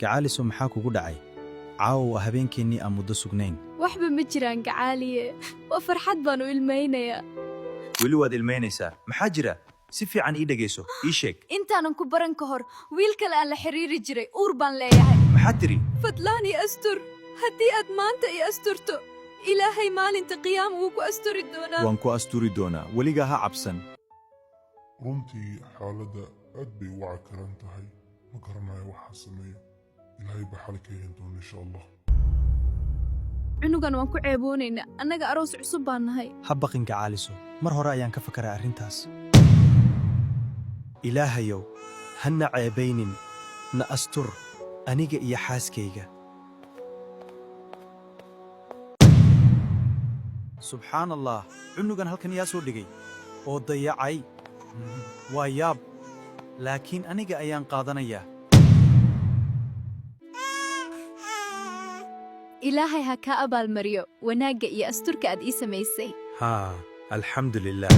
Gacaaliso, maxaa kugu dhacay? Caawa waa habeenkeennii aan muddo sugnayn. Waxba ma jiraan, gacaaliye. Waa farxad baan u ilmaynayaa. Weli waad ilmaynaysaa. Maxaa jira? Si fiican ii dhegayso, ii sheeg. Intaanan ku baran ka hor, wiil kale aan la xiriiri jiray. Uur baan leeyahay. Maxaad tidhi? Fadlaan i astur. Haddii aad maanta i asturto, Ilaahay maalinta qiyaama wuu ku asturi doonaa. Waan ku asturi doonaa, weligaa ha cabsan. Runtii xaaladda aad bay u cakaran tahay. Ma garanayo waxaa sameeyo. Ilaahay baa xal ka heli doona, insha Allah. Cunugan waan ku ceeboonaynaa. Annaga aroos cusub baan nahay. Ha baqin, gacaaliso. Mar hore ayaan ka fakaray arrintaas. Ilaahayow, hana ceebaynin, na astur aniga iyo xaaskayga. Subxaan Allah, cunugan halkan yaa soo dhigay oo dayacay? Waa yaab, laakiin aniga ayaan qaadanayaa. Ilaahay ha kaa abaalmariyo wanaagga iyo asturka aad ii samaysay. Haa, alxamdu lilaah.